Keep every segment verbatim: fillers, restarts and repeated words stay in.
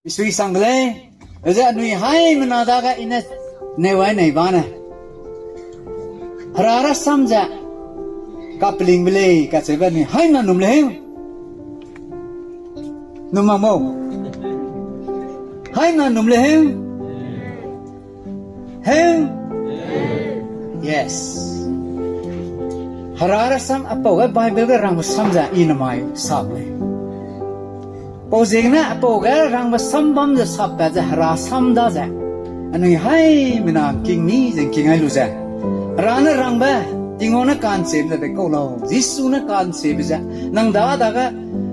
Misui sang de lei, ze anui haimena dage i ne neu ai nei bane. Hera rasam ze kapelingbe lei kacheube anui haimena num le heu. Num mak mau. Haimena num le heu. Heu. Yes. Hera rasam apau ge Bible ge rangbe sam ze i namai sam lei. Pau ziegene apau ge rangbe sam bam ze sappat ze Hera sam da ze, anui haimena ’ngking mi ze ’ngking ai lu ze, Hera ne rangbe, Tingwang ne ka'nchibe ze dei kau lau, Jisu ne ka'nchibe ze, nang dadage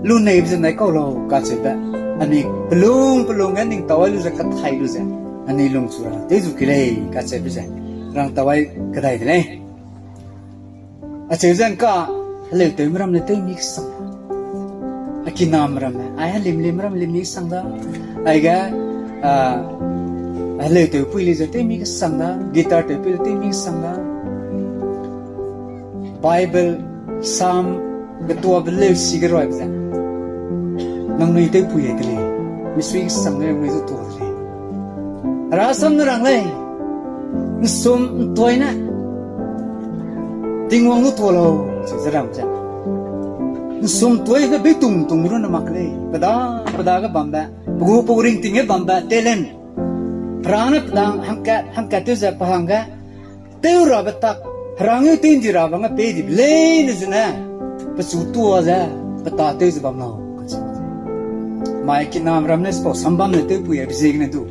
luneibe ze dei kau lau kacheube, anui pelung pelung ge ning tau ai lu ze, kathai lu ze, anui lungchu ra tew zu kei lei kacheube ze rang tau ai kedai de lei. Acheu ze ’ngka, heleutewme ram le tew mi kesang, a kiname ramme, ai helimlim ram lim mi kesang da, aige, a, heleutew pui le ze tew mi kesang da, guitar tew pui le tew mi kesang da. Bible, Psalm, getuabe leu si ge ruaibe ze, nangnui tew pui ai de lei, misui kesang le nangnui zu tua de lei. Hera sam ne rang lei, ’nsum ’ntoi ne Tingwang lu tua lau, ze rang ze. ’Nsum ’ntoi ge beitung tung runne mak lei, pe da, pe dage bambe, pe gu pe gu ringting ge bambe talent, Hera ne pe dang hangkat, hangkat tew ze pe hangge tew rabe tak, Hera ngeu tew ’ndi rabe hangge pei dibe leine zene, pechu tua ze, pe tâtew ze bam lau, kacheube ze. Mai kiname ram ne chipau sambam ne tew pui aibe ziegene du,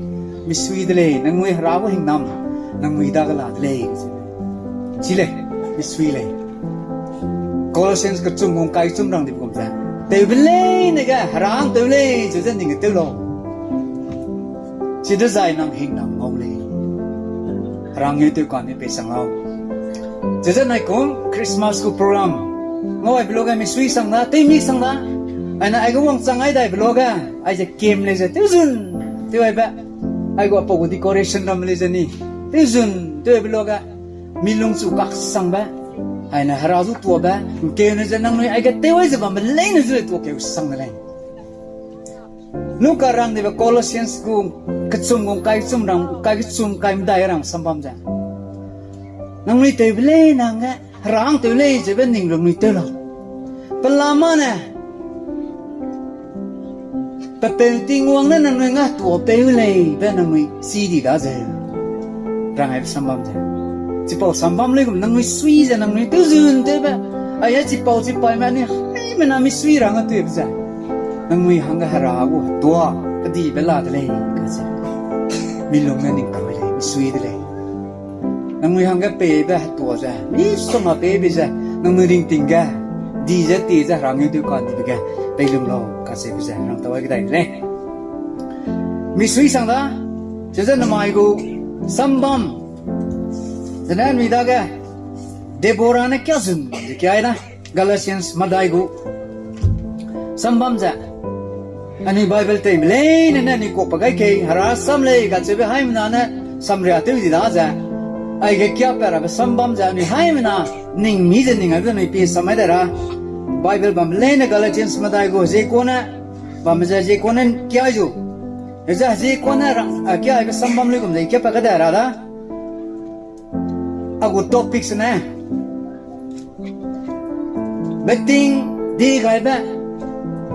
misui de lei, nangnui Hera gu hingnam, nangnui dage la de lei, kacheube. Chi lei, misui lei. Colossians kechum gu ’ngkai kechum rang dibe gum ze, tewbe leine ge Hera ’ntew lei, ze ze ning tew lau. Chidezai nang hingnam ngau lei. Hera ngeu tew kane pei sang lau. Ze ze naikum Christmas gu program ngau aibe luage misui sang da, tew mi sang da. Aine aige wangchang ai daibe luage, aize kem lei ze tewzun tew aibe. Aigua pau gu decoration ram lei ze ni tewzun tew aibe luage, mi lungchu kaksangbe, aine Hera zu tuabe, ’ngkeune ze nangnui aige tew ai ze bambe leine zu le tuakeu sang de lei. Luka rang dibe Colossians gu kechum gu ’ngkai kechum rang, ’ngkai kechum ’ngkai medai rang sambam ze, nangnui tewbe leine hangge Hera ’ntew lei zebe ning nangnui tew lau. Pelama ne, pe peu Tingwang ne nangnui nga tuapeu lei be nangnui chi di daze, rang aibe sambam ze. Chipau sambam luigum nangnui sui ze nangnui tewzun tewbe, aia chipau chipaime anui haimena misui ra nga tewbe ze, nangnui hangge Hera gu tua kedibe la de lei kaze, mi lung ne ning tau lei, misui de lei. Nangnui hangge peibe hetua ze, misongga peibe ze, nangnui ringting ge di ze, tie ze, Hera ngeu tew ka'ndibe ge peilum lau kacheube ze rang tau ai kedai de lei. Misui sang da, chize namai gu sambam, zene anui dage Deborah ne kiazun ze kiai da, Galatians medai gu sambam ze, anui Bible tewme leine ne anui kuakpa gai kei, Hera sam lei kacheube haimena ne samria tew di daze, aige kiapat rabe sambam ze anui haimena ning mi ze ning aibe anui pie sam ai dai ra. Bible bam leine Galatians medai gu hezie kane, bam ze hezie kane kiai zu. Heze hezie kane ra, a, kiaibe sambam luigum ze kiapat kadai ra da. A gu topic sene, beting die gaibe,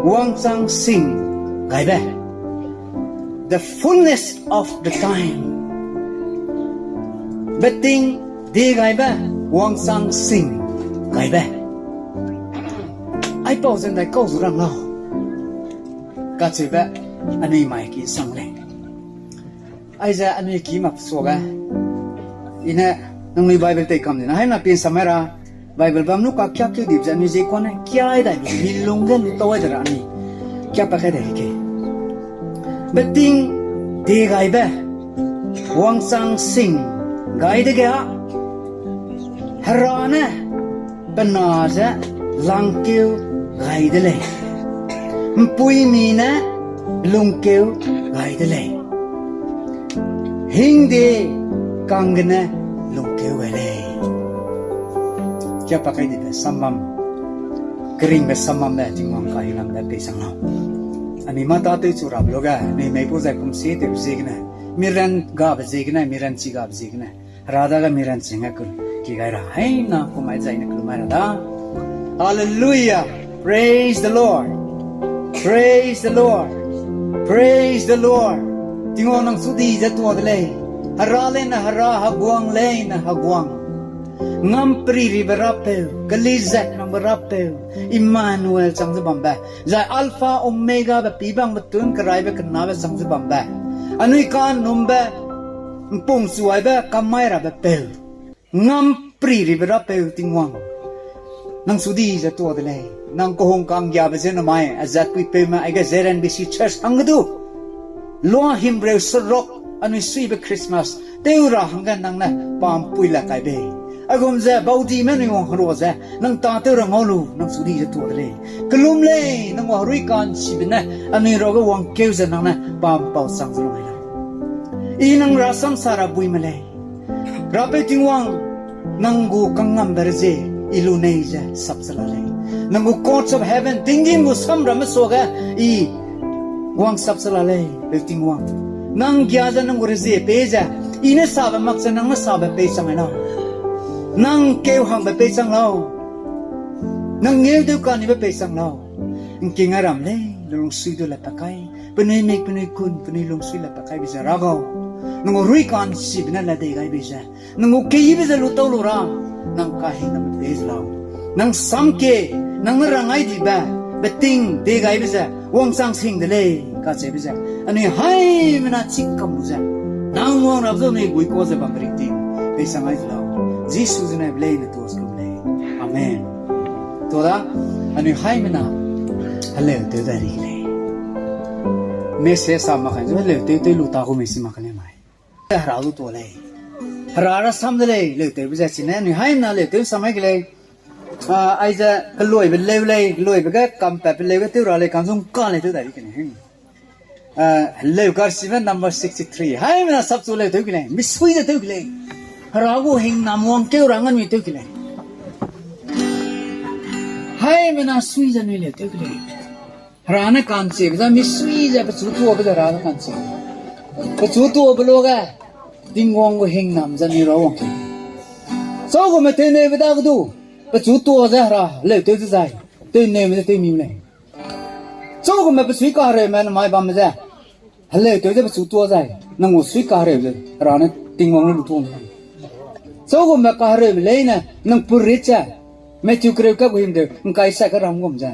wangchang sing gaibe. The fullness of the time. Beting die gaibe, wangchang sing gaibe. Aipau zendai kau zu rang lau kacheube anui mai ki sang lei. Aize anui ki mak suage, i ne nangnui Bible tei kam dina haimena pie sam ai ra, Bible bam lu kakiak keu dibe ze anui hezie kane kiai dai, mi lung ge lu tau ai de ra anui kiapat kai dai ke. Beting die gaibe, wangchang sing gai dege â, Hera ne pe na ze langkeu gai de lei. ’Mpuimi ne lungkeu gai de lei. Hingde kanggene lungkeu gai lei. Kiapat kai dibe sambam, keringbe sambam le Tingwang kahingnambe pei sang lau. Anui mâ tâtew chu rabe luge, anui meipau zai kum sie tewbe ziegene, miran gabe ziegene, miran chi gabe ziegene, Hera dage miran ching ge ku, ki gai ra, heina kum mai zai ne kelum mai ra da. Hallelujah. Praise the Lord. Praise the Lord. Praise the Lord. Tingwang nang sudi ze tuâ de lei. Hera leine Hera, Heguang leine Heguang. Ngam periribe Rapeu, keli zat nangbe Rapeu, Emmanuel chang ze bambe. Zai Alpha Omega be pîbangbe tun keraibe kenabe chang ze bambe. Anui ka'nnumbe, ’mpung chuaibe kamai rabe peu. Ngam periribe Rapeu Tingwang. Nang sudi ze tuâ de lei. Nang kehung ka'nggiabe ziemna mai, azat puipeume, aige Z N B C Church hangge du. Lua himreu seruk, anui suibe Christmas, tew ra hangge nang ne pampui la kai bei. Aigum ze, baudime anui wang herua ze, nang tâtew ra ngau lu, nang sudi ze tuâ de lei. Kelum lei, nang wa herui ka'nchibe ne, anui ruage wangkeu ze nang ne pampau chang ze lu mai la. I nang rasam sa ra buime lei. Rapeu Tingwang, nang gu kangngambe rezie, i lu nei ze sap ze la lei. Nang gu courts of heaven, tinggîm gu samramme suage, i wang sap ze la lei, Rapeu Tingwang. Nang gia ze nang gu rezie pei ze, i ne sabe mak ze nang ne sabe pei chang lau. Nang keu hangbe pei chang lau. Nang ngeu deu kanibe pei chang lau. ’Ngking a ram lei, lungsui du la pa kai. Penui mik, penui kun, penui lungsui la pa kaibe ze Hera gau. Nang gu herui ka'nchibe ne la dei gai bei ze. Nang gu keyibe ze lu tau lu ra, nang kahingnambe pei ze lau. Nang samkie, nang ne rangai dibe, beting dei gaibe ze, wangchang sing de lei, kacheube ze. Anui haimena chî kam lu ze. Nang wang rap zu anui guikua ze bam ringting, pei chang ai ze lau. Jisu zene be leine tuâ se lu lei. Amen. Tuâ da, anui haimena, heleu tew dai ri lei. Message sa mak kai zu heleu tew tew lu ta gu mei si mak kai lei mai. Hera du tuâ lei. Hera rasam de lei, leu tewbe ze chine, anui haimena leu tew sam ai ke lei. Ah, aize keluibe leu lei, keluibe ge kampatbe leu ge tew ra lei, kanzung ka lei tew dai ri kene. Ah, leu karchibe number sixty-three. Haimena sapchu leu tew ke lei, misui ze tew ke lei. Hera gu hingnam wangkeu ra nganui tew ke lei. Haimena sui ze nui leu tew ke lei. Hera ne ka'nchibe ze misui ze pechu tuâbe ze Hera ne ka'nchi. Pechu tuâbe luge, Tingwang gu hingnam ze nui ra wangkeu. Chau gume tewneube dage du, pechu tuâ ze Hera, heleu tew ze zai, tewneume ze tew mi lei. Chau gume pesui kahereume namai bamme ze, heleu tew ze pechu tuâ zai, nang gu sui kahereu ze, Hera ne Tingwang ne lu tuâ lei. Chau gume kahereube leine, nang purit ze, Matthew kereu ka gu himdeu, ’ngkai sa ke ram gum ze.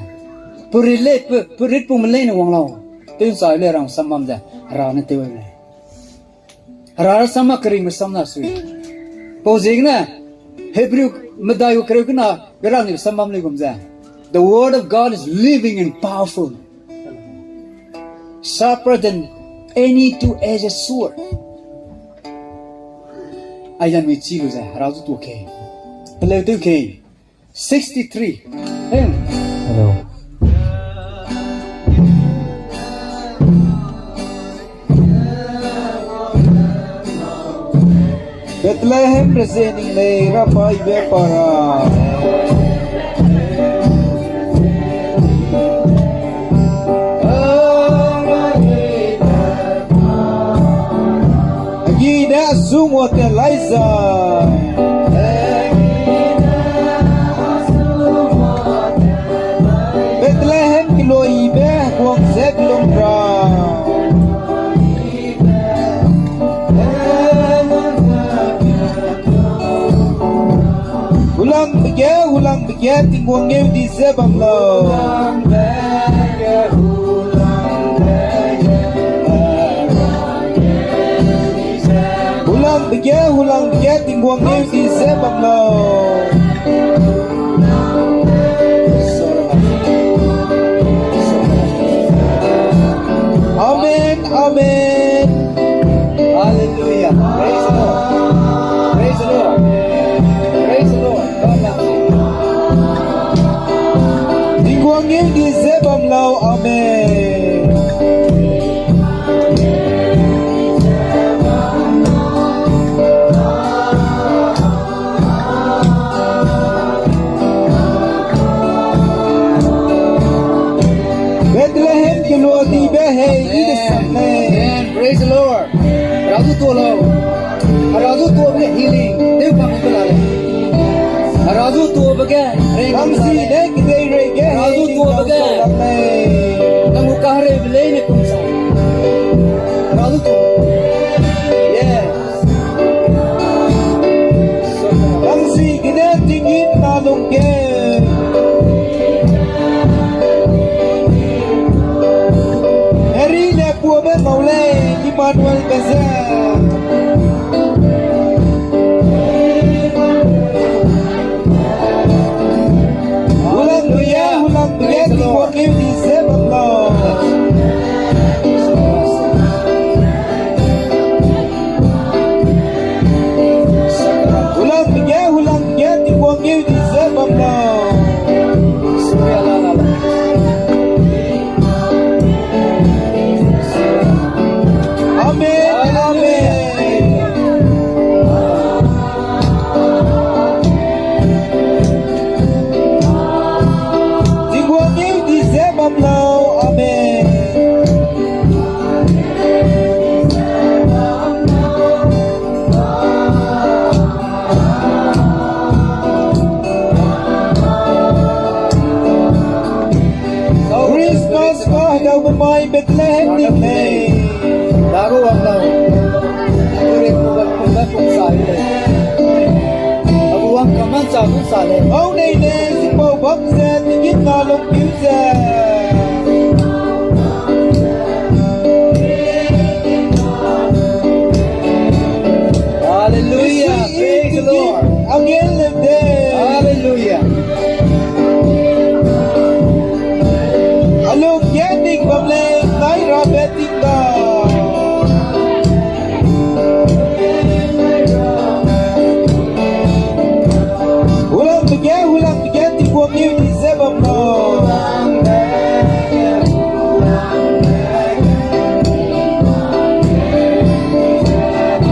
Purit lei, pu-, purit pungme leine wang lau. Tew'nchai lei ram sam bam ze, Hera ne tew lei. Hera rasam ma keringbe sam na sui. Pau ziegene, Hebrew medai gu kereu kena, ge rang ni sam bam lei gum ze. The word of God is living and powerful. Sharper than any two-edged sword. Aize mi chi lu ze, Hera zu tuâ ke. Peleu tew ke. Sixty-three. Hello. Bethlehem rezie ning lei rapaibe para. Agi ne azung wate lai zai. Bethlehem keloibe kuang zek lung ra. Hulangbe ge, hulangbe ge, Tingwang ngeu di ze bam lau. Hulangbe ge, hulangbe ge, Tingwang ngeu di ze bam lau. Amen, amen. Hallelujah. Praise the Lord. Praise the Lord. Praise the Lord. God bless you. Tingwang ngeu di ze bam lau. Amen. Bethlehem kelua di Lord, Hera zu tuâ lau. Hera zu tuâbe ge healing tew bam gu la lei. Hera zu tuâbe ge rei bam zi ne kedei rei ge Hera zu tuâbe ge nang gu kahereube leine kum sa. Hera zu tuâ. Yes. Bam zi gene tinggîm na lung ge Mary le puabe ngau lei, Emmanuel be ze. Hulang be ge, hulang be ge, Tingwang ngeu di ze bam lau. Hulang be ge, hulang be ge, Tingwang ngeu di ze bam lau. Amen, amen. Tingwang ngeu di ze bam lau, amen. Christmas ka hedau bemai Bethlehem ning lei. Daru wang lau. Agu ring mu ga pung ga pung sa lei. Agu wang kaman cha gu sa lei. Ngau nei lei, sipau bam ze, tinggîm na lungkeu ze. Hallelujah. Praise the Lord. Hallelujah. Alung ge ning bam lei, nai rabe ting da. Hulang be ge, hulang be ge, Tingwang ngeu di ze bam lau.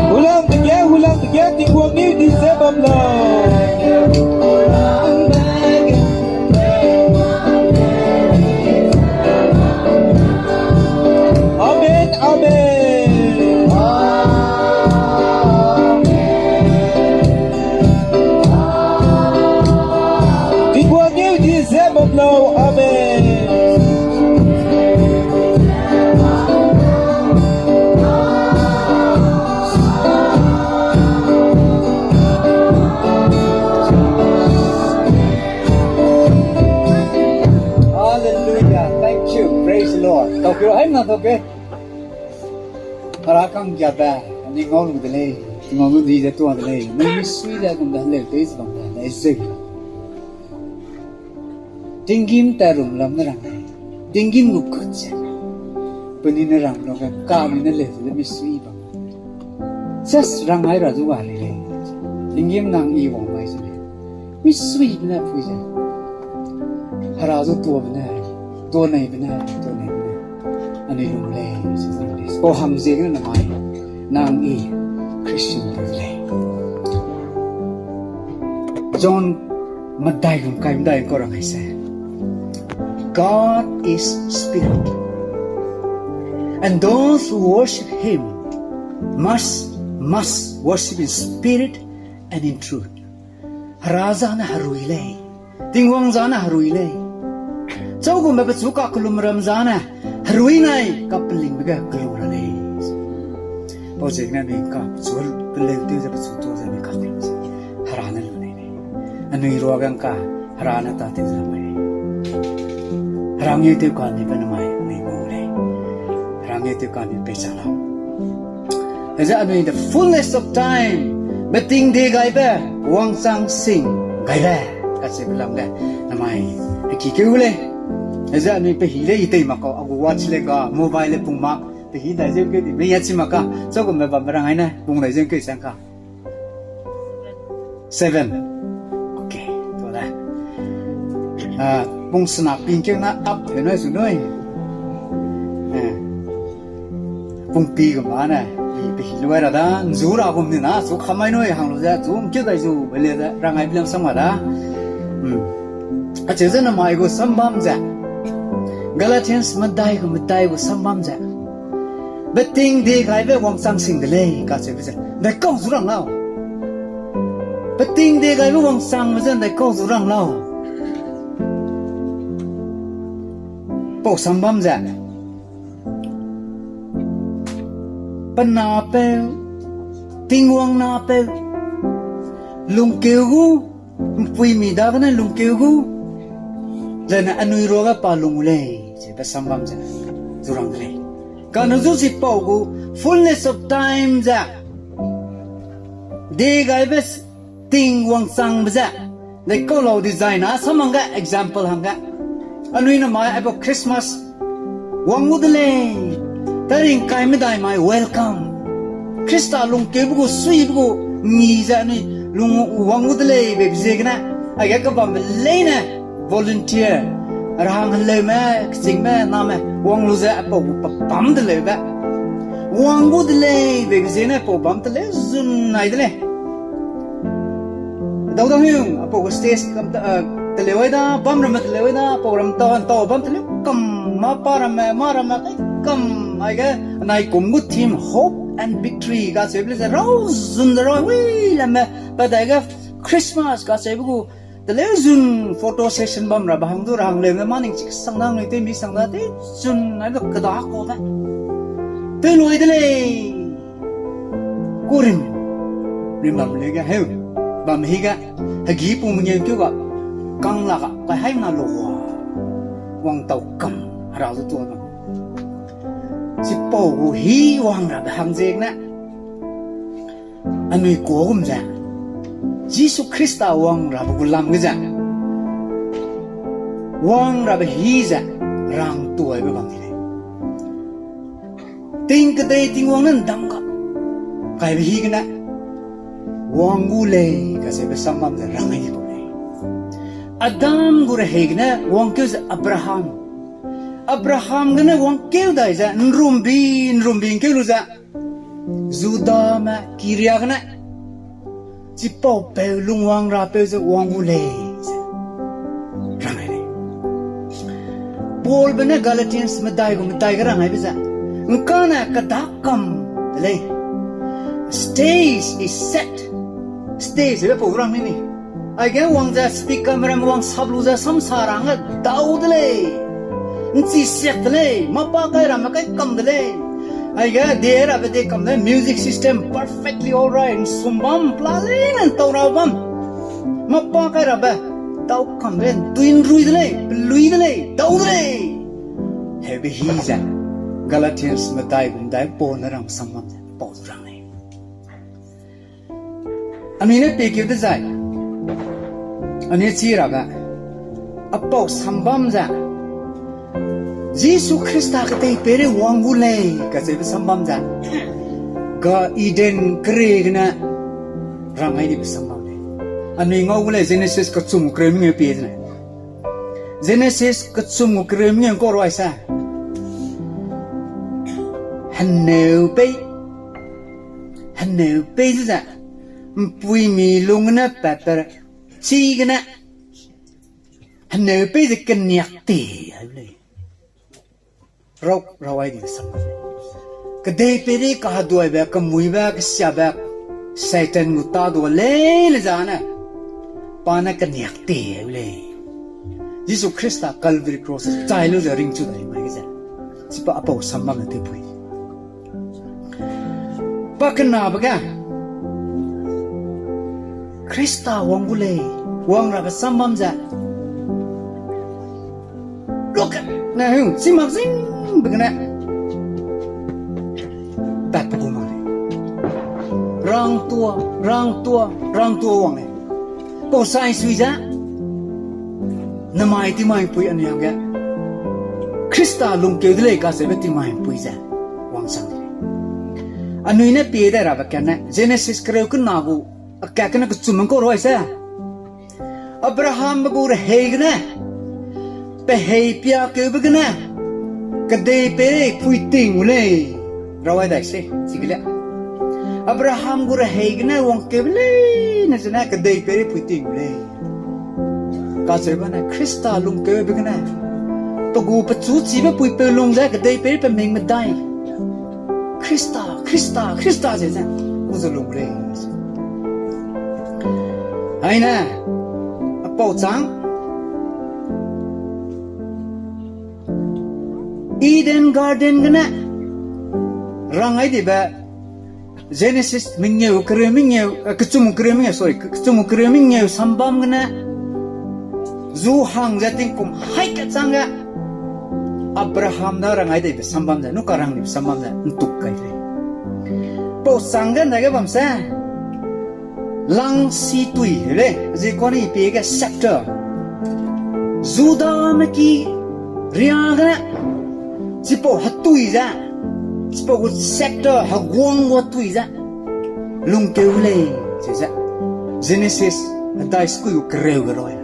Hulang be ge, hulang be ge, Tingwang ngeu di ze bam lau. Amen, amen. Tingwang ngeu di ze bam lau, amen. Hallelujah. Thank you. Praise the Lord. Tau kiro hai na tau ke. Hera kang giabe, ni ngau lu de lei, ngau lu di de tua de lei, ni mi sui de gum de lei, de zibang de lei, zeu. Tinggîm ta rum lam ne rang lei. Tinggîm gu kut ze. Peni ne rang lu ge, ka mi ne lei, le mi sui bam. Ses rang ai ra du ga lei lei. Tinggîm nang i wang mai ze lei. Mi sui bene pui ze. Hera zu tuâ bene, tuâ nei bene, tuâ nei bene. Anui lung lei, se zang lei. Ko ham ziegene namai, nang i Christian de lei. John medai gum kai medai ko rang ai se. God is spirit. And those who worship him must, must worship in spirit and in truth. Hera zane herui lei. Tingwang zane herui lei. Chau gume pechu ka kelum ram zane herui nai ka pelingbe ge kelum ra lei. Pau ziegene anui ka pechu peleu tew ze pechu tuâ ze anui ka kelum ze. Hera ne lu nei lei. Anui ruage ngka Hera ne ta tew ze mai lei. Hera ngeu tew ka anui pe namai anui ngau lei. Hera ngeu tew ka anui peicha lau. Heze anui the fullness of time, beting de gaibe, wangchang sing gaibe, kacheube lam ge, namai, heki keu lei. Heze anui pe hi lei i tei mak kau, a gu watch le ga, mobile le pung mak, pe hi dai zeu keu di, mei ya chi mak ka, chau gume bam rang ai ne, pung dai zeu keu chang ka. Seven. Okay, to da. Ah, pung sena ping keu na up he noi su noi. Eh. Pung pi gum ba ne, i pe hi lu ai ra da, nzu ra gum ni na, su kamai noi hang lu ze, zu ngkeu dai zu, bele ze, rang ai bilam sang wa da. Hmm. Acheu ze namai gu sambam ze. Galatians medai gu medai gu sambam ze. Beting diegaibe wangchang sing de lei kacheube ze ndaikau zu rang lau. Beting diegaibe wangchangbe ze ndaikau zu rang lau. Pau sambam ze, pe napeu, Tingwang napeu, lungkeu gu, ’mpuimi dagene lungkeu gu, zene anui ruage pa lung gu lei, ze pe sambam ze zu rang de lei. Kane zu chipau gu fullness of time ze, diegaibe s-, ting wangchangbe ze, ndaikau lau dizai na sam hangge, example hangge. Anui namai aipau Christmas wang gu de lei. Taring kai medai mai welcome. Khrista lungkeube gu, suibe gu, ngi ze anui lung wang gu de lei beibe ziegene, aige kebambe leine volunteer, rahang heleume, kechîngme, name, wang lu ze aipau gu pe bam de leube. Wang gu de lei beibe ziegene aipau bam teleu zun nai de lei. Dau dau hiu, aipau gu stage kam, eh, teleu ai da, bam ramme teleu ai da, aipau ram tau, tau bam teleu kam, mâ pa ramme, mâ ramme kai kam, aige, anai kum gu theme, Hope and Victory, kacheube le ze rau zun de rau, wi, lamme, pa daige Christmas, kacheube gu, teleu zun photo session bam rabe hang du rahang leume, mâ ning chik sang da, nui tei mi sang da, tei zun, ai du keda kaube. Tei lui de lei. Kurim, rim bam lege heu, bam hige, hegi pung mengeu keu ga, kang la ga, kai haimna lu wa, wang tau kam, hera zu tua bam. Chipau gu hî wang rabe hang ziegene, anui kuâ gum ze, Jisu Khrista wang rabe gu lam ge ze, wang rabe hî ze, rangtuaibe bam di lei. Ting kedei Tingwang ne ’ndam ga kaibe hî gene, wang gu lei kacheube sambam ze rang ai di kau lei. Adam gu rehei gene wangkeu ze Abraham. Abraham gene wangkeu dai ze, ’nrumbi, ’nrumbi ’ngkeu lu ze, Judame kiria gene, chipau peu lungwang rapeu ze wang gu lei ze rang ai lei. Paulbe ne Galatians medai gu medai ge rang aibe ze, ’ngkane keda kam de lei. Stage is set. Stage be pau rang ni ni. Aige wang ze speakerme ram wang sap lu ze samsa ra hangge dau de lei. ’Nchi siak de lei, mâ pa kai ramme kai kam de lei. Aige de rabe de kam de music system perfectly all right, ’nsum bam pela leine ’ntau ra bam. Mâ pa kai rabe, dau kam de, ’ntui ’nrui de lei, pelui de lei, dau de lei. Heube hî ze, Galatians medai gu medai Paul ne rang sambam ze pau zu rang lei. Anui ne piekeu dezai, anui chi rabe, apau sambam ze, Jisu Khrista kedeipeireige wang gu lei kacheube sambam ze, ga Eden kere gene rang ai dibe sambam lei. Anui ngau gu lei Genesis kechum gu kereu mengeu pie zene. Genesis kechum gu kereu mengeu ’ngkau rui se. Heneu pei, heneu pei ze, ’mpuimi lung gene pat pe, chigene, heneu pei ze keniak te ai lei. Rau, rau ai di sam. Kedeipeireige kaheduaibe, kemuibe, kesiabe, Satan gu tâ dua leine zane, pa ne keniak te ai lei. Jisu Khrista Calvary Cross chai lu ze ringchu dai mai ge ze, chipa apau sambam ne tewpui. Pa kenabe ge, Khrista wang gu lei, wang rabe sambam ze, luke, ne hung, chi mak zingbe gene, pat pe gu mak lei. Rangtua, rangtua, rangtua wang lei. Pau sai sui ze, namai tingmai ’mpui anui hangge, Khrista lungkeu de lei kacheube tingmai ’mpui ze, wangchang de lei. Anui ne pie dai rabe kane, Genesis kereu kena gu, a kat kene kechum ’ngkau rui se. Abrahambe gu rehei gene, pe hei piakeube gene, kedeipeirei pui ting gu lei. Rau ai dai se, chige le. Abraham gu rehei gene wangkeube leine zene kedeipeirei pui ting gu lei. Kacheubene Khrista lungkeube gene, pe gu pechu chibe puipeu lung ze kedeipeirei pe ming medai Khrista, Khrista, Khrista ze ze, u ze lung lei. Aine, apau chang, Eden Garden gene, rang ai dibe, Genesis mengeu, kereu mengeu, eh, kechum kereu mengeu, sorry, ke-, kechum kereu mengeu sambam gene, zu hang ze tingkum haî kechang ge, Abraham da rang ai dibe sambam ze, nu karang dibe sambam ze, ntuk kai lei. Pau chang ge ndage bam se, lang si tui lei, zi kane I pie ge scepter. Judame ki ria gene, chipau hetui ze, chipau gu scepter heguang gu hetui ze, lungkeu lei, ze ze. Genesis hedai sekui gu kereu ge roi.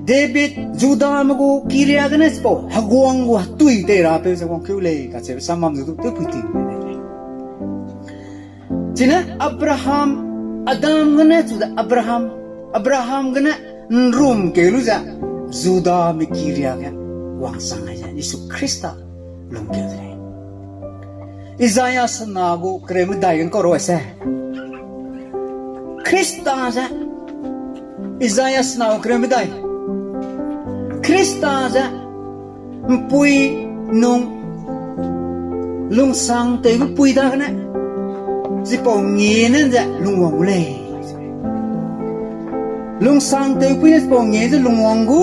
David, Judame gu ki ria gene chipau heguang gu hetui tei rapeu ze wangkeu lei, kacheube sambam ze du tewpui ting lei. Chine Abraham, Adam gene chu de Abraham, Abraham gene nrum keu lu ze, Judame ki ria ge wangsang ai ze Jisu Khrista lungkeu de lei. Isaiah sena gu kereu medai ge nkau roi se. Khrista ze, Isaiah sena gu kereu medai. Khrista ze, mpui nung lungsangtewbe pui dagene, chipau ngie ne ze lungwang gu lei. Lungsangtewbe pui ne chipau ngie ze lungwang gu,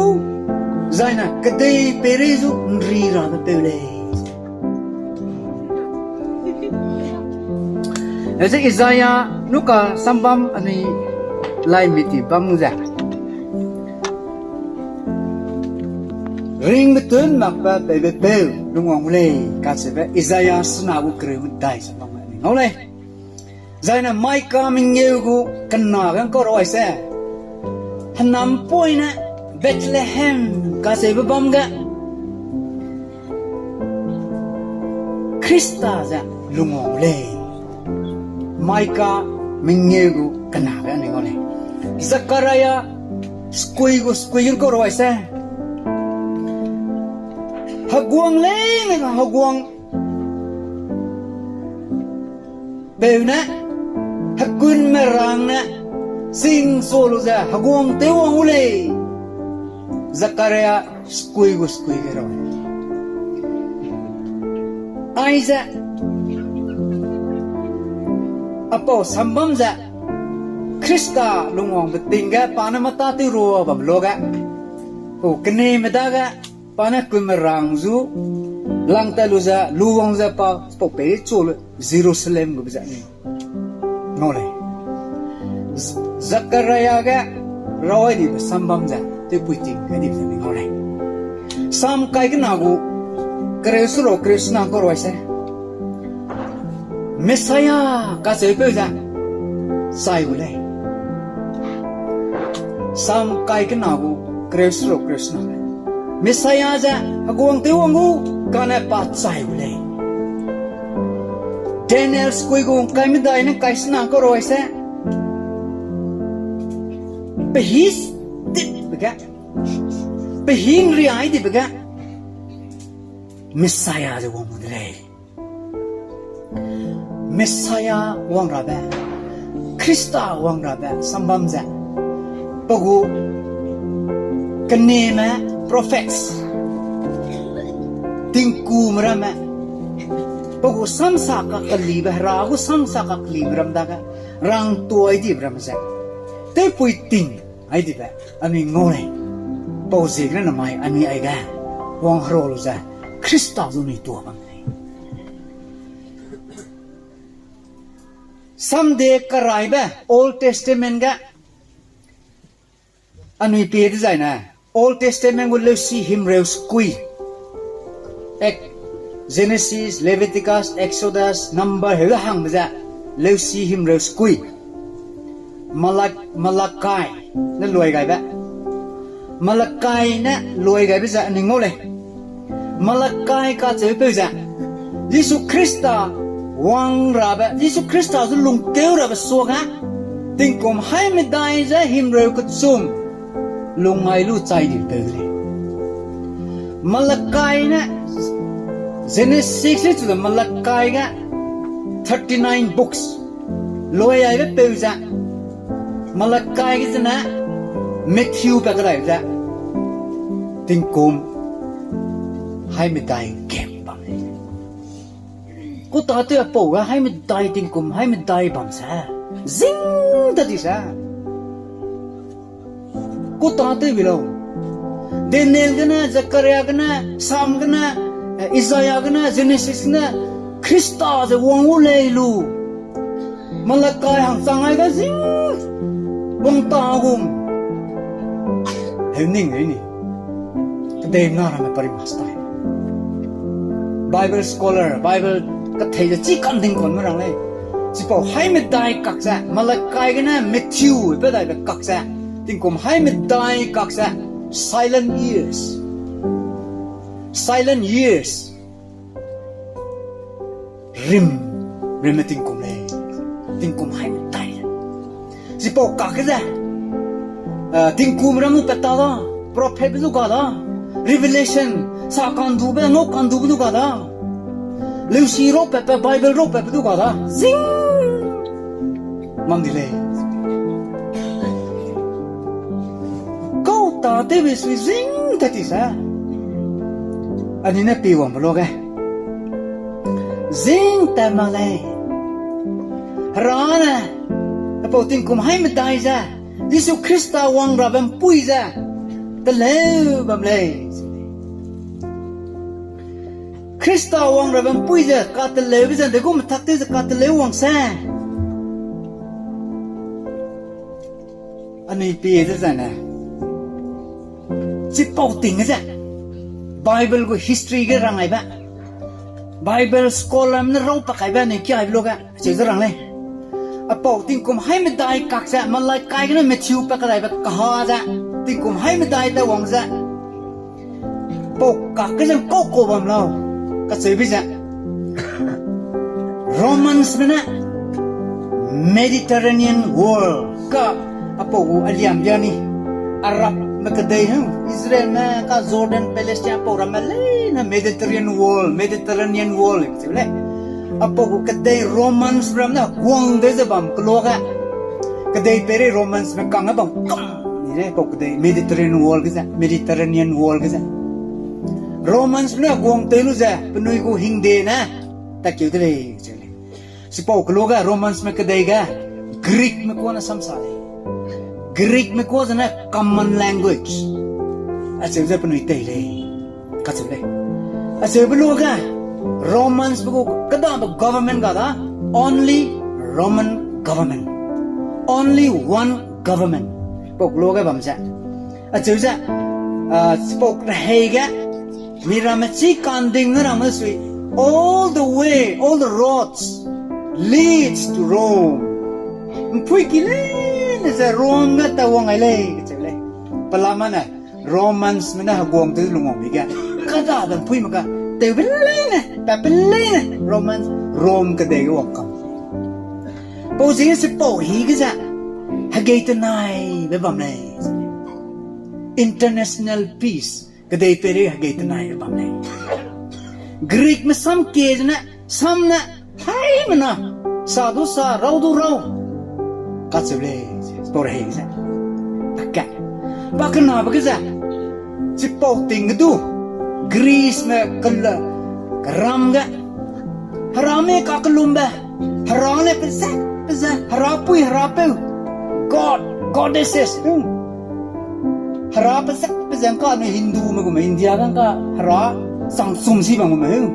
zaine kedei peirei zu nri rabe peu lei. Eze Isaiah nuka sambam anui lai miti bam ze, ringbetun makbe peibe peu lungwang gu lei, kacheube Isaiah sena gu kereu medai sambam anui ngau lei. Zaine Micah mengeu gu kena ge nkau roi se. Hênampoine Bethlehem kacheube bam ge Khrista ze lungwang gu lei. Micah mengeu gu kena ge anui ngau lei. Zechariah sekui gu sekui ge nkau roi se. Heguang leine ga heguang peu ne, hekunmerângne, sing sa lu ze heguang tewwang gu lei. Zechariah sekui gu sekui ge rau. Aize apau sambam ze, Khrista lungwangbe ting ge pa ne mâtâtew ra bam luage, o keneme dage, pa ne kunmerâng zu, langtat lu ze, luwang ze pa, pau peichu lu, Jerusalem gube ze ni ngau lei. Z-, Zechariah ge rawai dibe sambam ze tewpui ting kai dibe ze ni ngau lei. Sam kai kena gu kereu seruk kereu sena kau roi se. Messiah kacheupeu ze chai gu lei. Sam kai kena gu kereu seruk kereu sena. Messiah ze heguang tewwang gu kane pa chai gu lei. Daniel sekui gu ngkai medai ne ngkai sena kau roi se. Pehî ditbe ge, pehî nriai dibe ge, Messiah ze wang mu de lei. Messiah wang rabe, Khrista wang rabe sambam ze, pe gu keneme prophets, tingkume ramme, pe gu samsa kakelibe, Hera gu samsa kakelibe ram dage rangtuai dibe ram ze, tewpui ting ai dibe anui ngau lei. Pau ziegene namai anui aige wang hera lu ze Khrista zu anui tuâ bam lei. Samde karaibe Old Testament ge anui pie dezaine, Old Testament gu leusi himreu sekui, Genesis, Leviticus, Exodus, Number heu hangbe ze, leusi himreu sekui. Malak-, Malakai ne luai gaibe. Malakai ne luai gaibe ze anui ngau lei. Malakai kacheupeu ze, Jisu Khrista wang rabe, Jisu Khrista zu lungkeu rabe suage, tingkum haî medai ze himreu kechum, lungai lu chai dipeu de lei. Malakai ne Genesis le chu ze Malakai ge thirty-nine books. Loi aibe peu ze Malakai ge zene Matthew pe kedai ze tingkum haimedai gap bam lei. Ku tatew apau ge haimedai tingkum haimedai bam se. Zing ta di se. Ku tatew bi lau. Daniel gene, Zakaria gene, Sam gene, eh, Isaiah gene, Genesis gene, Khrista ze wang u lei lu. Malakai hangchang ai ga zing wang ta gum. Heu ning, heu ni. Kedei na ramme pari master. Bible scholar, Bible kathei ze chi kanding kon me rang lei. Chipau haimedai kak ze, Malakai gene Matthew pe daibe kak ze, tingkum haimedai kak ze, silent years. Silent years. Rim, rimme tingkum lei. Tingkum haimedai. Chipau kak ge ze, ah, tingkum ram nu pat ta da, prophet be du ga da, Revelation, sa kandube, ngau kandube du ga da, leusi rau patbe, Bible rau patbe du ga da, zing mam di lei. Kau tatewbe sui zing tat ti sa. Anui ne pi wangbe luge zing tat mak lei. Hera ne, apau tingkum haimedai ze, Jisu Khrista wang rabe ’mpuî ze teleu bam lei. Khrista wang rabe ’mpuî ze kateleube ze, degum tak tew ze kateleu wang se. Anui pie ze zane. Chipau ting ze. Bible gu history ge rang aibe. Bible scholar ne rau pakaibe anui kiaibe luge. Acheu ze rang lei. Apau tingkum haimedai kak ze, Malakai gene Matthew pa kadaibe kaha ze. Tingkum haimedai ta wang ze. Pau kak ge ze ’ngkau kau bam lau. Kacheube ze. Romansme ne Mediterranean World ka apau gu aliam bia ni. Arabme kedei hang, Israelme ka Jordan, Palestine pau ramme leine Mediterranean World, Mediterranean World, cheu lei. Apau gu kedei Romansme ramme ne guang de ze bam keloa ge. Kedei peirei Romansme kangge bam kam ni lei, apau kedei Mediterranean World ge ze, Mediterranean World ge ze. Romansme ne guang tew lu ze, penui gu hingde ne, tatkeu de lei, cheu lei. Chipau keloa ge Romansme kedei ge, Greekme kuâ ne samsa lei. Greekme kuâ zene common language. Acheu ze penui tei lei. Kacheu lei. Acheube luge, Romansme gu kedabe government ga da, only Roman government. Only one government. Pau keloa ge bam ze. Acheu ze, ah, chipau rehei ge, mi ramme chi kanding ne ramme sui, all the way, all the roads leads to Rome. ’Mpuîki leine ze Rome ge tawang ai lei, kacheu lei. Pelamane, Romansme ne heguang tew lungwang bi ge. Kedabe ’mpuîme ga, tewbe leine, patbe leine, Roman, Rome kedei ge wang kam. Pau ziegene chipau hi ge ze, hegei tenaibe bam lei. International peace, kedei peirei hegei tenaibe bam lei. Greekme sam kie zene, sam ne, haimena, sa du sa, rau du rau. Kacheu lei, pau rehei ze. Ake. Pakenabe ge ze. Chipau ting ge du. Greeceme kela, keram ge. Herame kakellumbe. Hera ne pezat, pezat, hera pui, hera peu. God, goddesses, hmm. Hera pezat, pezat ngka anui Hindume gume, India ge ngka hera chang chum si bam gume, hmm.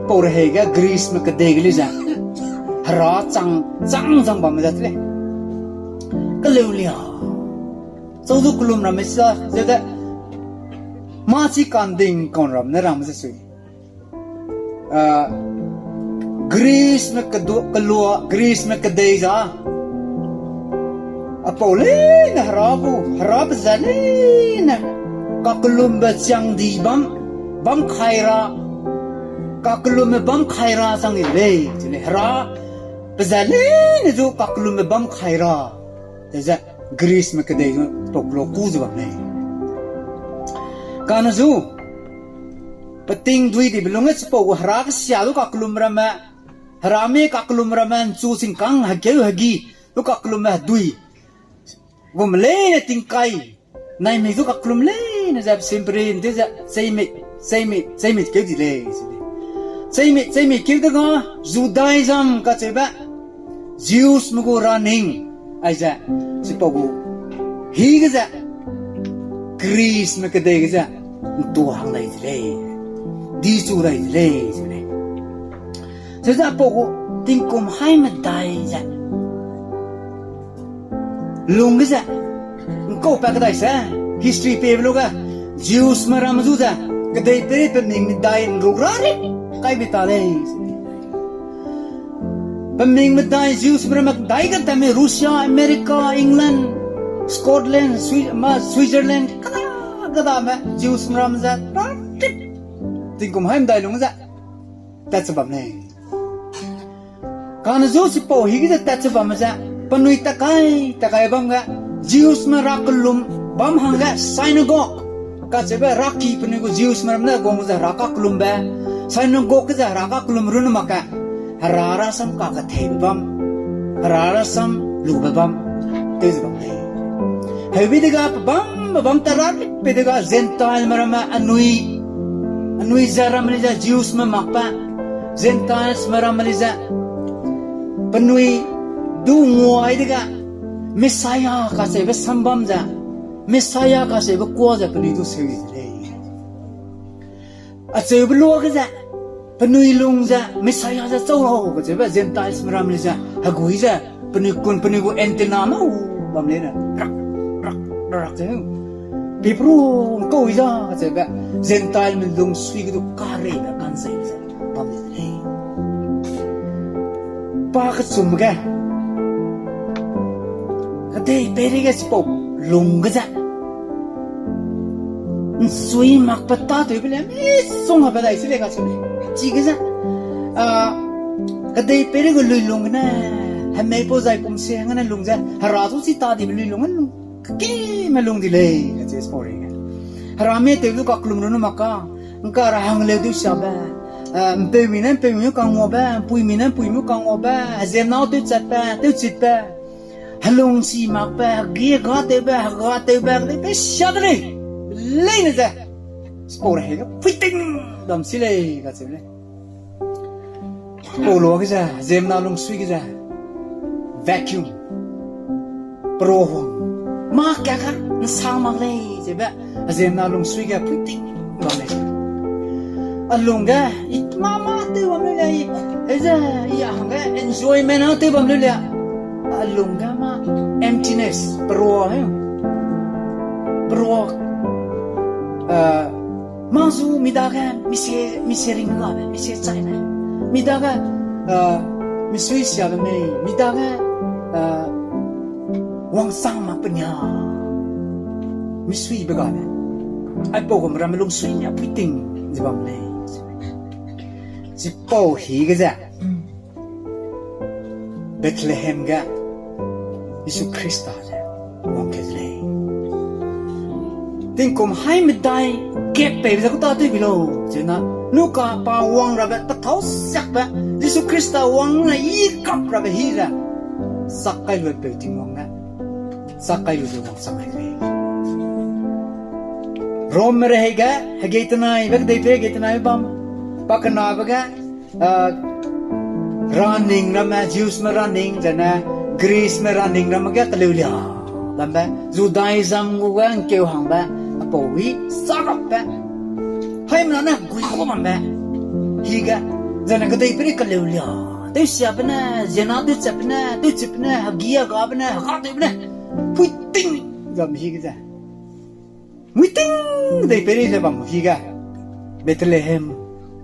Pau rehei ge Greeceme kedei ge le ze. Hera chang, chang, chang bamme ze te lei. Keleu lia. Chau du kellum ramme sa, ze de. Mâ chi kanding kaun ram ne ram ze sui. Ah, Greeceme kedu-, kelua, Greeceme kedei za. Apau leine hera gu, hera pezat leine. Kakellumbe chiang di bam, bam kai ra. Kakellumbe bam kai ra chang di lei, chi lei hera. Pezat leine zu kakellumbe bam kai ra. Ze Greeceme kedei zu pau keloa ku ze bam lei. Kane zu, Peting dui dibe lungge chipau gu hera kesia du kakellum ramme, hera mi kakellum ramme, nchu singkang hekeu hegi du kakellumbe hedui. Gum leine tingkai, naimik du kakellum leine ze, simprin tew ze, cheimik, cheimik, cheimik keu di lei, ze lei. Cheimik, cheimik keu dega, Judaism kacheube, Jewsme gu raning, aize, chipau gu, hige ze, Greeceme kedei ge ze, ntua hang lei de lei, dichu lei de lei, ze lei. Cheuze aipau gu, tingkum hai medai ze, lungge ze, nkau pa kedai se, history pebe luge, Jewsme ramme zu ze, kedei peri peming medai nruk ra ri, kai bi ta lei. Peming medai Jewsme ramme dai kantame Russia, America, England, Scotland, Swi-, ma, Switzerland, kada, kadame Jewsme ramme ze, ra ri, tingkum hai medai lungge ze, tat che bam lei. Kane zu chipau hige ze tat che bamme ze, penui takai, takai bam ge, Jewsme ra kellum bam hangge synagogue kacheube heraki penui gu Jewsme ramme ne guang ze hera kakellumbe, synagogue ge ze hera kakellum runne mak ge, hera rasam kaketheibe bam, hera rasam lube bam, tew ze bam lei. Heube dega pebâm, pebâm ta ra ri pe dega Gentileme ramme anui, anui ze ramme lei ze Jewsme makbe, Gentilesme ramme lei ze, penui du nguai dega, Messiah kacheube sambam ze, Messiah kacheube kuâ ze penui du seu di de lei. Acheube luage ze, penui lung ze, Messiah ze chau lau kacheube Gentilesme ramme lei ze, hegui ze, penui kun, penui gu antenna mau bam leine, rak, rak, rak ze, pipru nkau i za kacheube, Gentileme lungsui ge du kareibe kanzei ze, bam de lei. Pa kechum ge, kedei peirei ge chipau lungge ze, nsui makbe tâtewbe le, misongbe dai si lei kacheu lei. Chige ze, a, kedei peirei gu luilung gene, hemei pau zai pum se hangge ne lung ze, hera zu chi ta dibe luilung ge lung, kekime lung di lei, kacheu chipau rei ge. Hera mi tew du kakellum runne mak ka, ngka ra hang leu du siabe, a, mpeumi ne mpeumi kanguabe, mpuimi ne mpuimi kanguabe, heziemnau tewchatbe, tewchitbe, helung si makbe, hegi hegatewbe, hegatewbe, kedei pei sia de lei, leine ze. Chipau rei ge, puiting, dam si lei, kacheu lei. Pau luage ze, ziemna lungsui ge ze, vacuum, perua huang, mâ ka ga, nsang mak lei, zebe, ziemna lungsui ge, puiting, bam lei. A lung ge, i mâ mâ tew bam leu lei, i, heze, i a hangge enjoyment a tew bam leu lei. A lung ge mâ emptiness, perua, he. Perua, eh, mâ zu mi dage, mi se, mi se ring gabe, mi se chaibe. Mi dage, eh, misui siabe mei, mi dage, eh, wangsang mak penia. Misuibe gabe. Aipau gum ramme lungsui nia puiting ze bam lei. Chipau hige ze, Bethlehem ge Jisu Khrista ze wangkeu de lei. Tingkum hai medai gap peibe ze ku tâtew bi lau, zena, nuka pa wang rabe, petâu siakbe, Jisu Khrista wang ne i kap rabe hi ze, sak kai luipeu Tingwang ne, sak kai lu ze wangchang ai de lei. Romme rehei ge, hegei tenaibe, kedei pei hegei tenaibe bam, pakenabe ge, ah, raning ramme, Jewsme raning, zene Greeceme raning ramme ge keleulia bambe, Judaism gu ge ngkeu hangbe, apau wi, sarakbe, haimena ne gui ku bambe, hige, zene kedei peri keleulia, tewsiabe ne, ziena tewchatbe ne, tewchitbe ne, hegi hagabe ne, hegatewbe ne, puiting, zam hige ze. Muiting kedei peri ze bam hige, Bethlehem,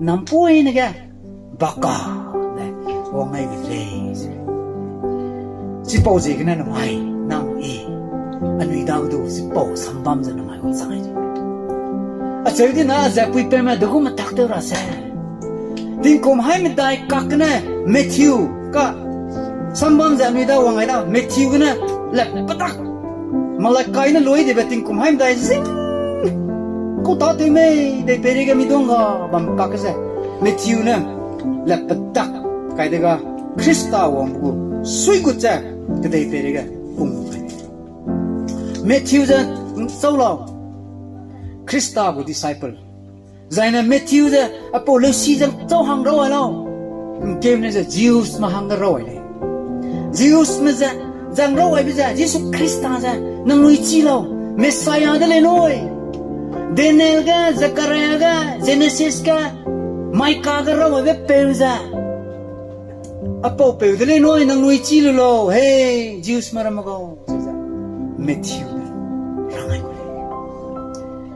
nampoine ge, baka, ne, wang ai de lei. Chipau ziegene namai, nang i, anui dage du chipau sambam ze namai wangchang ai de. Acheu dina ze puipeume de gu metak tew ra se. Tingkum hai medai kak gene Matthew ka sambam ze anui da wang ai da Matthew gene le petak. Malakai ne lui dibe tingkum hai medai zing Kau tâtew mei, dei peireige mi duang ga bam kak ze. Matthew ne, le pedak kai dega, Khrista wang gu, suigut ze, kedei peireige, pung gu kai. Matthew ze, chau lau, Khrista gu disciple. Zaine Matthew ze, apau leusi ze, chau hang rau ai lau. Ngkeu ne ze, Jews me hang rau ai lei. Jews me ze, zang rau aibe ze, Jisu Khrista ze, nangnui chi lau, Messiah de lei nui. Daniel ge, Zechariah ge, Genesis ge, Micah ge rau aibe peu ze. Apau peu de lei nui, nangnui chi lu lau, hei, Jews me ramme gau, ze ze. Matthew ne, rang ai gu lei.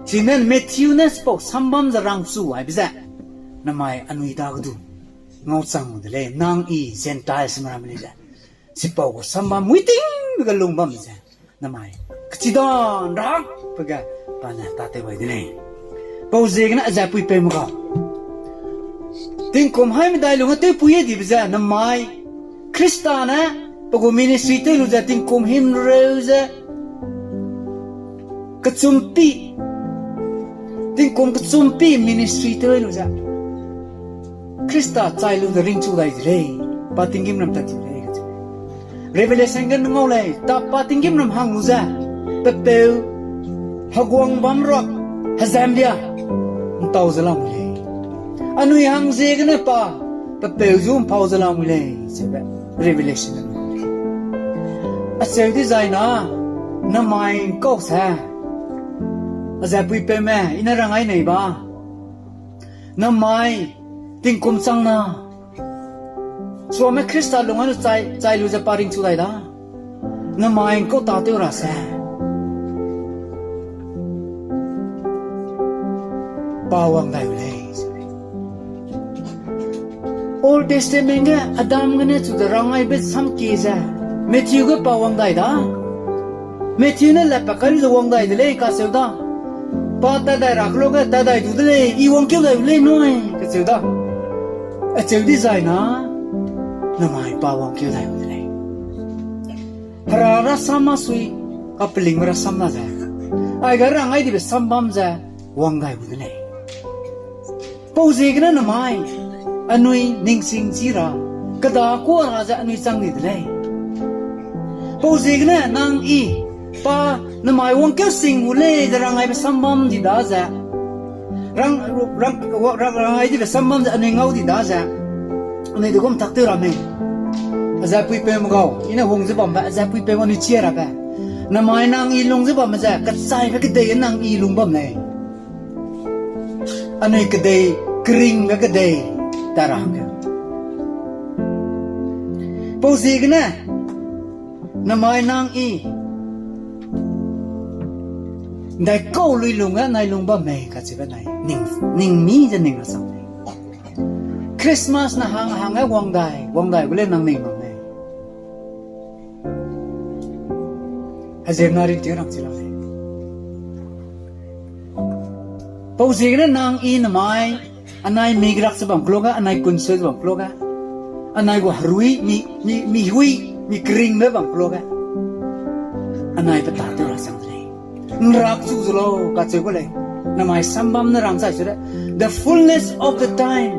Chine Matthew ne chipau sambam ze rangchu aibe ze. Namai anui dage du. Ngau chang de lei, nang i Gentiles me ramme lei ze. Chipau gu sambam muiting be ge lung bam ze. Namai. Kechida nrak pe ge pa ne tâtew ai de lei. Pau ziegene aze puipeu me gau. Tingkum haî medai lung ge tewpui e dibe ze namai. Khrista ne, pe gu ministry tew lu ze tingkum himreu ze. Kechumpi. Tingkum kechumpi ministry tew lu ze. Khrista chai lu ze ringchu dai de lei. Pa tinggîm ram tat ti lei. Revelation ge ngau lei, ta pa tinggîm ram hang lu ze. Pepeu, heguang bam rak, hezambia. Ntau ze lam lei. Anui hang ziegene pa, pepeu zu mpau ze lam lei. Zebe, Revelation. Acheu dizai na, namai ngkau se. Aze puipeume, i ne rang ai nei ba. Namai, tingkum chang na. Suame Khrista lung ai lu chai, chai lu ze pa ringchu dai da. Namai ngkau tâtew ra se. Pa wang dai u lei. Old Testament ge Adam gene chu de rang aibe samkie ze. Matthew ge pa wang dai da. Matthew ne lepa kai lu ze wang dai de lei kacheu da. Pa tat dai ra keloa ge tat dai du de lei, i wangkeu dai u lei nui, kacheu da. Acheu dizai na, namai pa wangkeu dai u de lei. Hera rasam ma sui, kapelingbe rasam na ze. Aiga rang ai dibe sambam ze, wang dai u de lei. Pau ziegene namai, anui ningsing chi ra, kedakua ra ze anui chang di de lei. Pau ziegene nang i, pa namai wangkeu sing gu lei ze rang aibe sambam di da ze. Rang, rang, rang, rang ai dibe sambam ze anui ngau di da ze. Anui de gum tak tew ra mei. Aze puipeume gau, i ne hung ze bambe, aze puipeume anui chia rabe. Namai nang i lung ze bamme ze, kechaibe kedei nang i lung bam lei. Anui kedei, keringbe kedei, ta ra hangge. Pau ziegene, namai nang i, ndaikau lui lungge nai lung bam mei kacheube nai, ning, ning mi ze ning ra sang mei. Christmas na hang, hangge wang dai, wang dai gu lei nang ning bam mei. Heziemna ringting rang chi la lei. Pau ziegene nang i namai, anai mi gerak ze bam keloa ge, anai kunseu ze bam keloa ge, anai gu herui, mi, mi, mi hui, mi keringbe bam keloa ge, anai pe tâtew ra sang de lei. Nrak chu ze lau, kacheu gu lei. Namai sambam ne rang chai su de. The fullness of the time.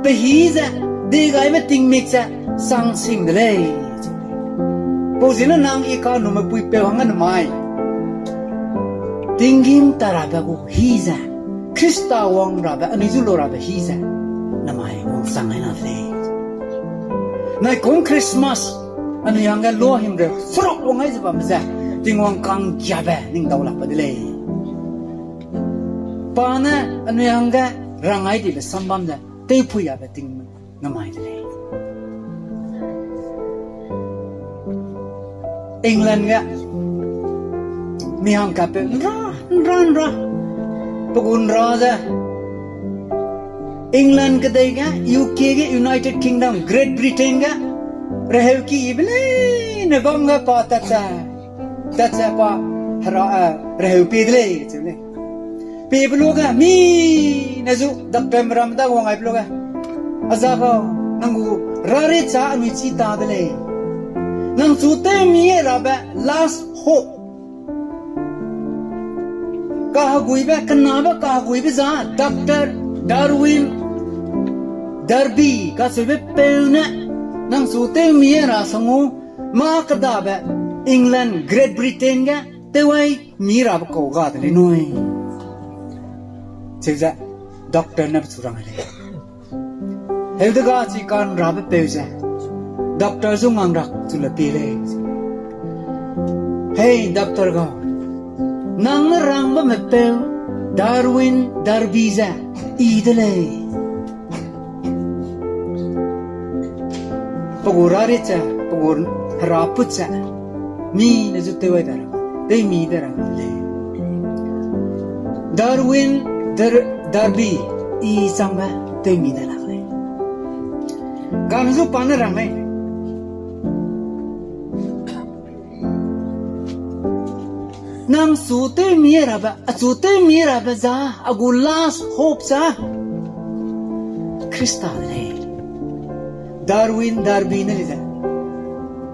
Pe hî ze, degaibe tingmik ze, sang sing de lei. Pau ziegene nang i kanume puipeu hangge namai. Tinggîm ta rabe gu hî ze, Khrista wang rabe, anui zu lau rabe hî ze, namai wangchang ai na de lei. Naikum Christmas, anui hangge lua himreu seruk wang ai ze bambe ze, Tingwang kanggiabe ning dau lakbe de lei. Pa ne anui hangge rang ai dibe sambam ze, tewpui abe ting namai de lei. England ge, mi hangkatpeu nra, nra, nra. Pe gu nra ze, England kedei ge, U K ge, United Kingdom, Great Britain ge, reheuki yibe leine bam ge pa tat ze, tat ze pa hera, eh, reheu pie de lei, cheu lei. Piebe luage, mi ne zu, dakpemram dage wang aibe luage. Aza gau, nang gu raricha anui chi ta de lei. Nang chu tew mi rabe last hope. Kaheguibe, kenabe kaheguibe za, Doctor Darwin Darby kacheube peu ne, nang su tewmi ra sangu, mâ kedabe England, Great Britain ge, tewai mi rabe kau ga de lei nui. Chize, doctor ne pechu rang lei. Heu dega chi ka'nrabe peu ze, doctor zu ngang rak chu le pie lei. Hei doctor gau, nang ne rang bamme peu Darwin Darby ze i de lei. Pe gu rarit ze, pe gu heraput ze, mi ne zu tewai da ra, tewmi de ra lei. Darwin Dar-, Darby i changbe tewmi de lak lei. Kane zu pa ne rang lei. Nang su tewmi rabe, achu tewmi rabe za, a gu last hope za Khrista de lei. Darwin Darby ne le ze,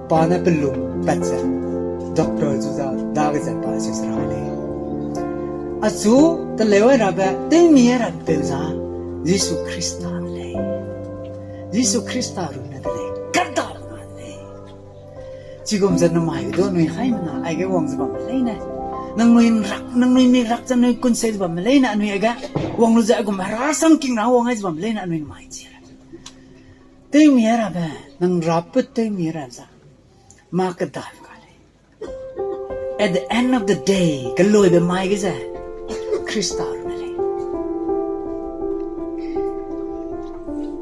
pa ne pelung pat ze, doctor zu za dage ze pa se sera lei. Achu teleu rabe, tewmi rabe peu za, Jisu Khrista de lei. Jisu Khrista runne de lei. Kardau na de lei. Chigum ze namai du anui haimena aige wang ze bamme leine. Nangnui rak, nangnui mi rak ze anui kunsei ze bamme leine anui aige. Wang lu ze aigum hera sangking ra wang ai ze bamme leine anui namai chi ra. Tewmi rabe, nang raput tewmi ra za. Mâ kedai ka lei. At the end of the day, keloibe mai ge ze, Khrista runne lei.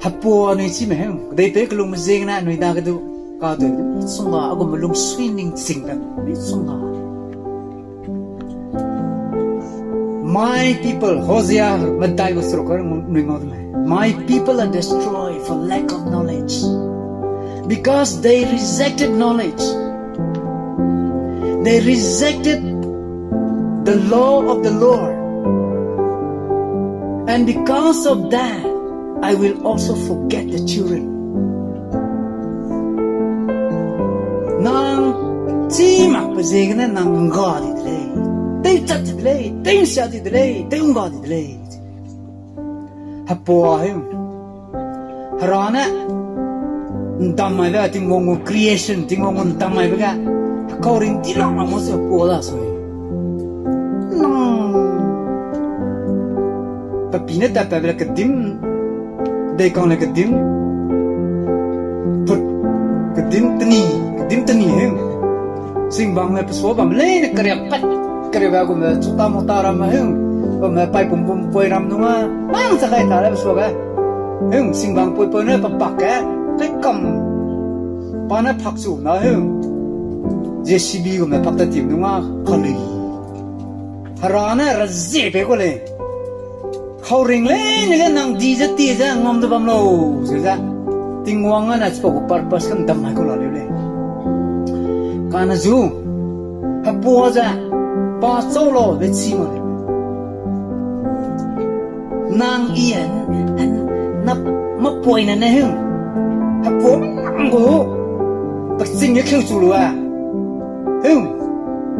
Hepua anui chime heu, kedeipeî kelungme ziegene anui dage du, kadui, misongga, a gu melung sui ning chingbe, misongga. My people, Hosea medai gu seruk nui ngau de lei. My people are destroyed for lack of knowledge. Because they rejected knowledge. They rejected the law of the Lord. And because of that, I will also forget the children. Nang chî makbe ziegene nang ngga di de lei. Tewchat di de lei, tewsia di de lei, tewngga di de lei. Hepua heu. Hera ne ndam maibe Tingwang gu creation, Tingwang gu ndam maibe ge. Hekau ring di lang lang mo se hepua da sui. Nang. Pepi ne tatpabe le kedim. Deikang le kedim. Put. Kedim teni, kedim teni heu. Singbang le pesua bam leine keriak pat. Keriak ba gume chuta muta ram heu. Gume paipum pum poi ram nung a. Mang chakai ta le pesua ge. Heu, singbang poipeu ne pepak ge. Kaikam. Pa ne phakchu na heu. JCB gume pak ta tim nung a. Kalui. Hera ne razie pe ku lei. Hau ring leine ge nang di ze tie ze ngam de bam lau, ze ze. Tingwang â ne chipau gu purpose ge ndam mai ku la leu lei. Kane zu, hepua ze, pa chau laube chî mak lei. Nang i e, na, mapoine ne heu. Hepua nang gu, peching ge kheuchu lu e. Heu,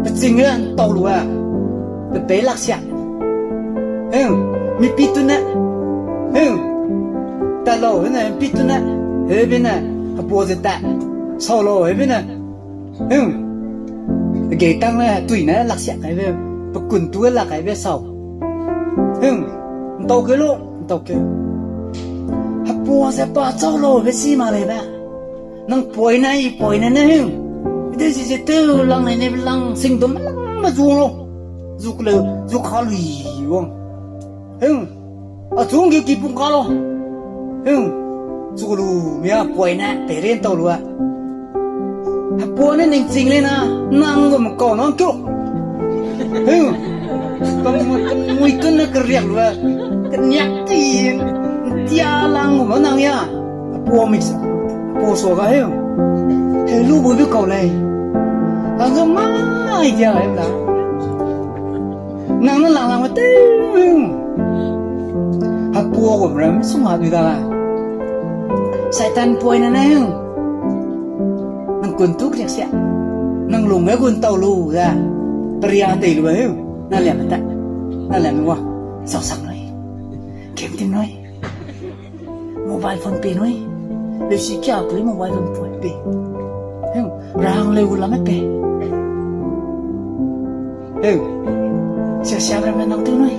peching ge ntau lu e. Pe pei lak sia. Heu, mipi tune. Heu, tat lau, heu ne, mipi tune. Heube ne, hepua ze tat. Sau lau, heube ne. Heu, geitang ne, hetui ne, lak sia kaibe. Pe kun tu lak kaibe sau. Heu, ntau keu lu, ntau keu. Hepua ze pa chau laube chî mak leibe. Nang poine, i poine ne heu. Dezi ze tew lang ne ne lang singdum lang me zu lu. Zu kele, zu kalui wang. Heu. Achung ge ki pung ka lu. Heu. Chu lu mia poine, peren tau lu a. Hepua ne ningching lei na, nang gu me kau nang keu. Heu. Kam, kam mui tun ne keriak lu a. Keniak ti, tia lang gu me nang ya. Hepua mik se, hepua sua ga heu. Heu lu bu bi kau lei. Hangge mai dia lei da. Nang ne lang lang me tew. Hepua gu me ram sung ha dui da la. Satan poine ne heu. Nang kun tu keriak sia. Nang lung ge gun tau lu da. Peria tei lu heu. Na liame ta. Na le nua, sau sang nui. Game team nui. Mobile phone pe nui. Leusi kia peli mobile phone pe. Heu, rang leu gu lame pe. Heu, sia sia ramme nang tew nui.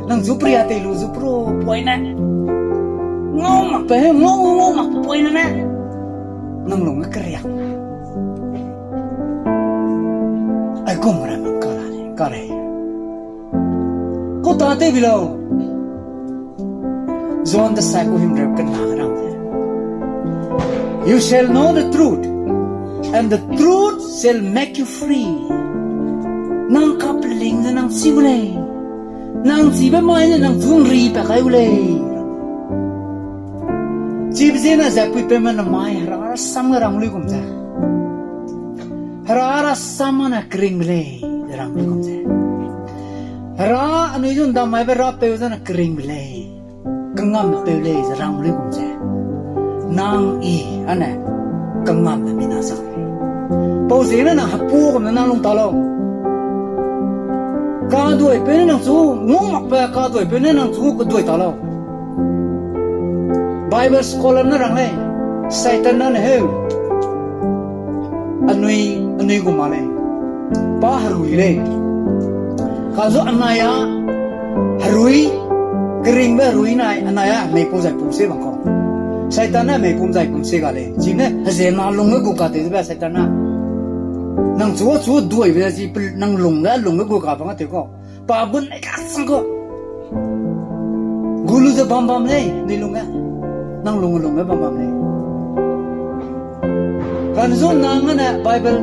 Nang zu pria tei lu zu pro poine. Ngau mak pe, heu, ngau, ngau mak pe poine ne. Nang lung keriak. Ai kum ramme ka la le, ka rei. Kau ta tew bi lau. John the Cycle him reu kena rang. You shall know the truth, and the truth shall make you free. Nang kapeling ze nang chi gu lei. Nang chibe mai ze nang chu ri pa kai gu lei. Chibe ziegene ze puipeume namai Hera rasam ge rang lui gum ze. Hera rasam ane keringbe lei, ze rang lui gum ze. Hera anui zu ndam maibe rapeu zene keringbe lei. Kangam peu lei, ze rang lui gum ze. Nang i ane kangamme mina sang lei. Pau ziegene nang hepu gum ne nang lung ta lau. Kaduaipeu ne nang chu ngau makbe, kaduaipeu ne nang chu keduai ta lau. Bible scholar ne rang lei, Satan ne heu. Anui, anui gu ma lei. Pa herui lei. Kazu anai a herui, keringbe herui nai, anai a meipum zai pum se bang kau. Satan ne meipum zai pum se ga lei. Chine heze na lungge gu katew be Satan ne. Nang chu chu duaibe chi pe nang lungge, lungge gu ka bang tew kau. Pa gun ne ka sang kau. Gu lu ze bam bam lei, ni lungge. Nang lung lungge bam bam lei. Kane zu nang ane Bible,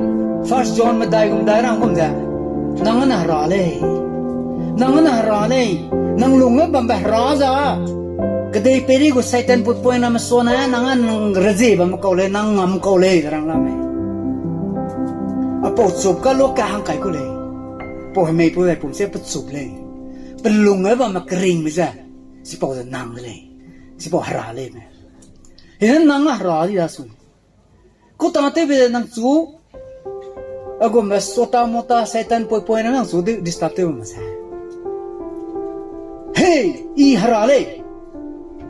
First John medai gum dai rang gum ze. Nang ane Hera lei. Nang ane Hera lei. Nang lungge bambe Hera za. Kedei peri gu Satan put point na me suane, nang ane nang rezie bamme kau lei, nang ngam kau lei, ze rang la mei. Apau chup ka lua ka hang kai ku lei. Pau hemei pau zai pum se pechup lei. Pelungge bamme keringbe ze. Chipau ze nang de lei. Chipau Hera lei me. Hene nang a Hera di da su. Kau ta tewbe nang chu, a gumbe sota mota Satan poi poi ne nang chu di disturb tew bam se. Hey, i Hera lei.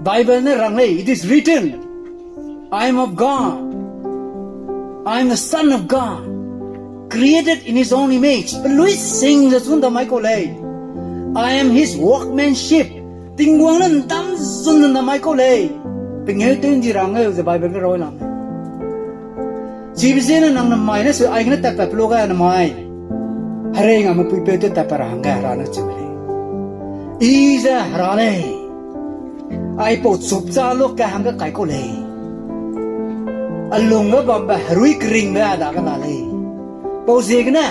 Bible ne rang lei, it is written, I am of God. I am the Son of God, created in his own image. Pelui sing ze chu ndamai kau lei. I am his workmanship. Tingwang ne ndam zun ne ndamai kau lei. Pengeu tew ndi rang eu ze Bible ge rau lam. Chibe ziegene nang namai ne su aigene tatpat pe lu ge namai. Herei ngamme puipeu tew tatpat ra hangge Hera ne chu lei. I ze Hera lei. Aipau chupcha lu ka hangge kai kau lei. A lungge bambe herui keringbe a dage la lei. Pau ziegene,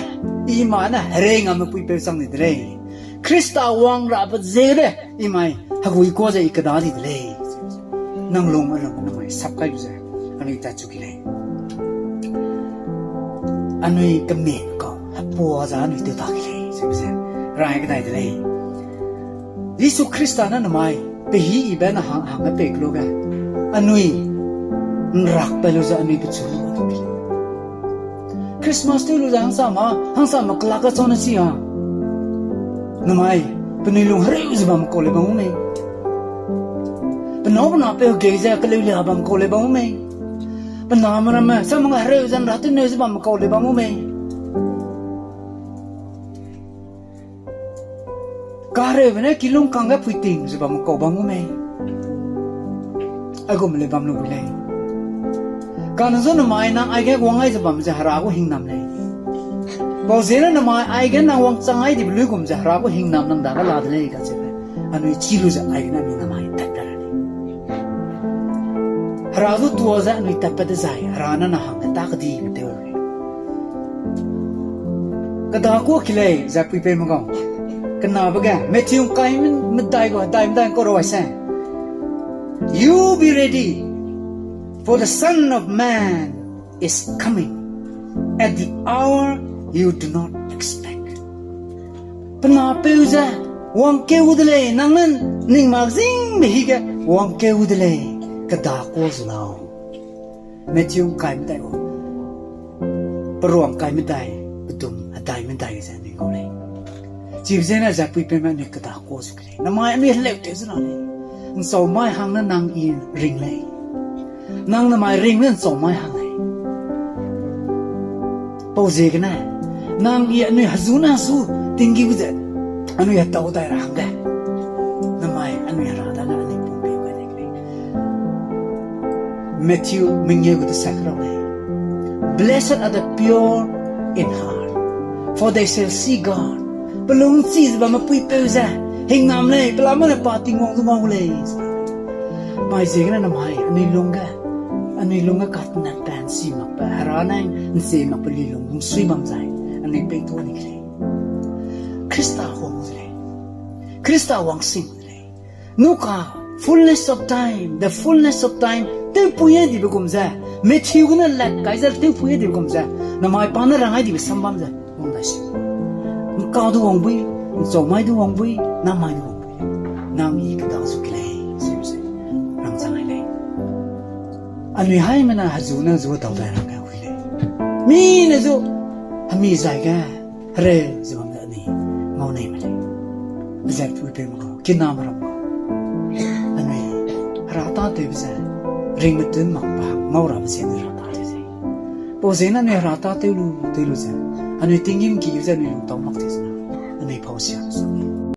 i ma ne herei ngamme puipeu chang di de lei. Khrista wang rabe ziegene, i mai hegui kua ze i keda di de lei. Nang lung a lung namai sap kai lu ze, anui tatchu ki lei. Anui kemie kau, hepua za anui tew ta ki lei, ze, ze, rai kedai de lei. Jisu Khrista ne namai, pehî ibe ne hang, hangge pei kelu ge. Anui, nrakpe lu ze anui pechu lu. Christmas tew lu ze hangsame, hangsame kelak kachau ne chi a. Namai, penui lung hereu ze bam kau lei bam u mei. Penâu pe napeu gei ze keleu lia bam kau lei bam u mei. Pe name ramme, samang hereu ze nra tew neu ze bam kau lei bam u mei. Kahereube ne kilung kangge puiting ze bam kau bam u mei. Aigum lei bam lu gu lei. Kane zu namai nang aige guang ai ze bam ze Hera gu hingnam lei. Pau ziegene namai aige nang wangchang ai dibe luigum ze Hera gu hingnam nang dage la de lei kacheube. Anui chi lu ze aigene mi namai tatpat ra lei. Hera zu tua ze anui tatpat dezai, Hera ne na hangge ta kedibe tew ra lei. Kedakua ki lei, zai puipeime gau. Kenabe ge, Matthew ngkai medai gu, dai medai ngkau ra ai se. You be ready, for the Son of Man is coming at the hour you do not expect. Pe napeu ze wangkeu de lei, nang ne ning mak zingbe hige wangkeu de lei, kedakua zu lau. Matthew ngkai medai gu, peruang ngkai medai, pedum hedai medai ze ning kau lei. Chibe zene ze puipeume anui keda ka zu ke lei. Namai anui heleu tew ze la lei. Nchau mai hang ne nang i ring lei. Nang namai ring ne nchau mai hang lei. Pau ziegene, nang i anui hezu ne hezu tinggîm ze, anui hetau dai ra hangge, namai anui Hera dane anui pumpe gai de lei. Matthew mengeu gu deset kerau lei. Blessed are the pure in heart, for they shall see God. Pelungchi ze bamme puipeu ze, hingnam lei, pelame ne pa Tingwang zu ngau lei. Mai ziegene namai anui lungge, anui lungge katne pa nsi makbe, Hera ne nsi makbe lilung lungsui bam zai, anui peitu ni ke lei. Khrista hung de lei. Khrista wangsing de lei. Nuka, fullness of time, the fullness of time, tewpui e dibe gum ze, Matthew gene lat kai ze tewpui e dibe gum ze, namai pa ne rang ai dibe sam bam ze, wang dai si. Nkau du wang bui, nchau mai du wang bui, namai du wang bui. Nang i keda zu ke lei, se se. Rangchang ai lei. Anui haimena hezu ne zu tau dai ra ge hui lei. Mi ne zu, hemi zai ge, hereu ze bam ze anui ngau nei me lei. Zat puipeume gau, kiname ram gau. Anui Hera tâtewbe ze, ringme tun mak pa ngau rabe ze anui Hera tâtew ze. Pau ziegene anui Hera tâtew lu, tew lu ze, anui tinggîm ki ze anui lungtau mak te ze, anui pau sia ze.